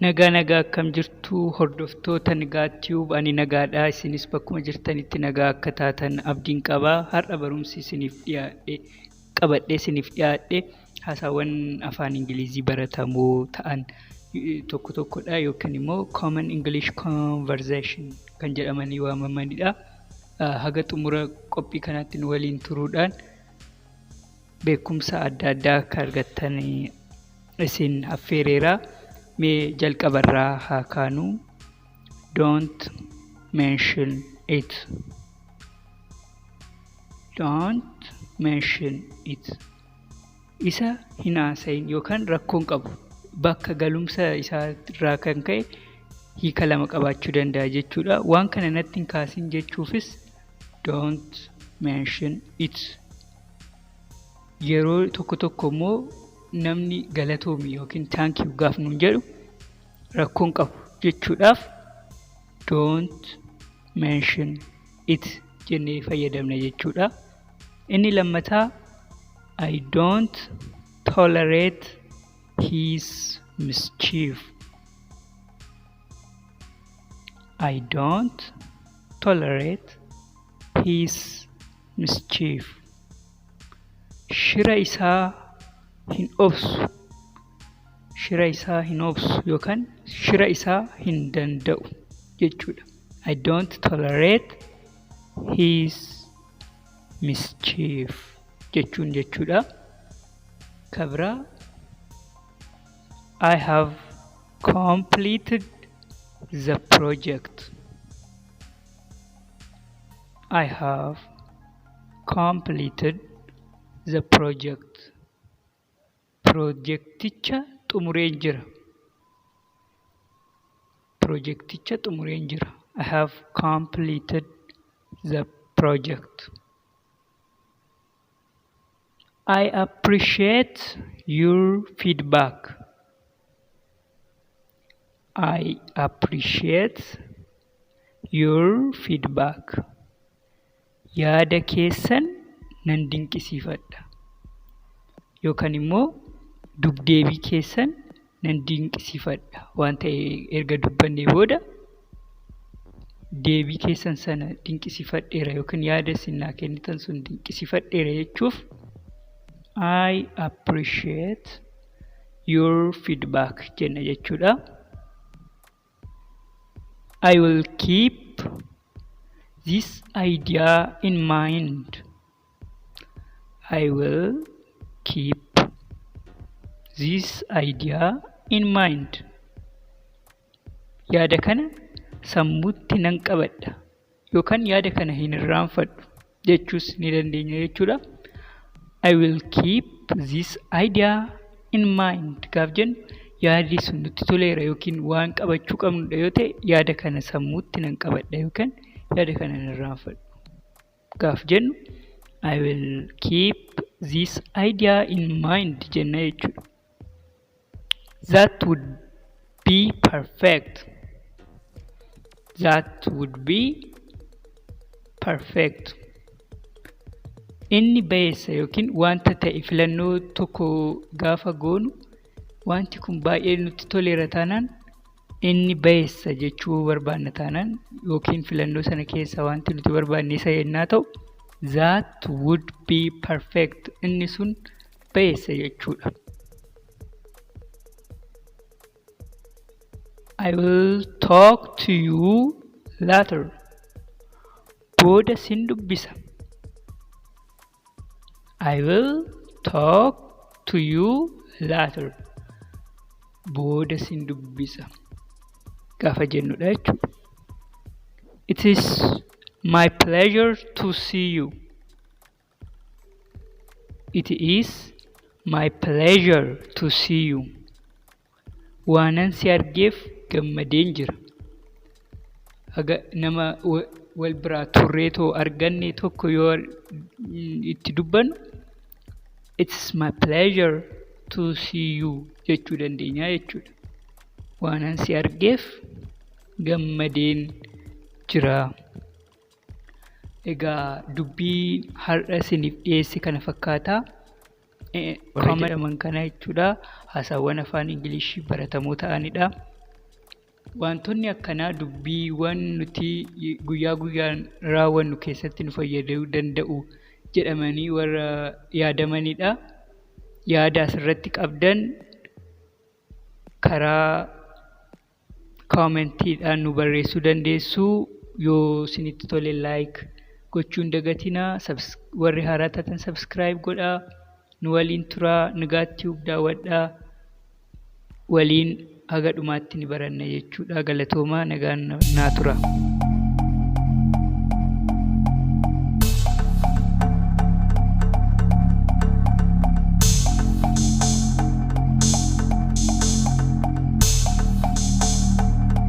Nagaa nagaa, akkam jirtu hordoftoota Nigaa Tube? Ani nagaadha, isinis bakkuma jirtanitti nagaa akka taatan abdiin qaba. Har'a barumsi isiniif dhiyaadhe, qabadhee isiniif dhiyaadhe, haasaawwan afaan Ingilizii baratamoo ta'an tokko tokkodha yookiin immoo common English conversation kan jedhamanii waamamanidha. Haga xumura qophii kanaatti nu waliin turuudhaan beekumsa adda addaa akka argattan isin affeereera. Mee jalqabarraa haa kaanu. Don't mention it. Don't mention it. Isa hin haasayin yookaan rakkoon qabu bakka galumsa isaa irraa kan ka'e hiika lama qabaachuu danda'a jechuudha. Waan kana natti hin kaasin jechuufis don't mention it. Yeroo tokko tokko immoo namni galatoomi yookiin thank you gaaf nuun jedhu, rakkoon qabu jechuudhaaf don't mention it jennee fayyadamna jechuudha. Inni lammataa, I don't tolerate his mischief. I don't tolerate his mischief. Shira isaa hin obsu. Shira isaa hin obsu yookaan shira isaa hin danda'u jechuudha. I don't tolerate his mischief jechuun jechuudha. Kan biraa, I have completed the project. I have completed the project. Pirojekticha xumureen jira. Pirojekticha xumureen jira. I have completed the project. I appreciate your feedback. I appreciate your feedback. Yaada keessan nan dinqisiifadha. Yookaan immoo dubdeebii keessan nan dinqisiifadha. Waan ta'e erga dubbannee booda deebii keessan sana dinqisiifadheera yookiin yaada isin naa kennitan sun dinqisiifadheera jechuuf I appreciate your feedback jenna jechuudha. I will keep this idea in mind. I will keep this idea in mind. Yaada kana sammuutti nan qabadha yookaan yaada kana hin irraanfadhu jechuus ni dandeenya jechuudha. I will keep this idea in mind gaaf jennu, yaadni sun nutti toleera yookiin waan qabachuu qabnudha yoo ta'e, yaada kana sammuutti nan qabadha yookaan yaada kana hin irraanfadhu gaaf jennu, I will keep this idea in mind jenna jechuudha. That would be perfect. That would be perfect. Inni bayeessa yookiin wanta ta'e filannoo tokko gaafa goonu, wanti kun baay'ee nutti toleera taanaan, inni bayeessa jechuu barbaanna taanaan, yookiin filannoo sana keessa wanti nuti barbaanne isa yennaa ta'u, that would be perfect, inni sun bayeessa jechuudha. I will talk to you later. Booda sin dubbisa. I will talk to you later. Booda sin dubbisa gaafa jennudha jechuudha. It is my pleasure to see you. It is my pleasure to see you. Waanan si argeef gammadeen jira. Haga nama wal biraa turreetoo arganne tokko yoo itti dubbannu, "It's my pleasure to see you" jechuu dandeenya jechuudha. Waanan si argeef gammadeen jira. Egaa dubbii har'a isiniif dhiyeesse kana fakkaataa. Warra jedhaman kana jechuudha. Haasaawwan afaan Ingilishii baratamoo ta'anidha. Wantoonni akkanaa dubbiiwwan nuti guyyaa guyyaan raawwannu keessatti nu fayyaduu danda'u jedhamanii warra yaadamanidha. Yaada asirratti qabdan karaa commentiidhaan nu barreessuu dandeessu. Yoo isinitti tole, like gochuu hin dagatinaa. Warri haaraa taatan subscribe godhaa. Nu waliin turaa. Nigaat Tube daawwadhaa. Waliin haga dhumaatti ni baranna jechuudha. Galatoomaa, nagaan naa tura.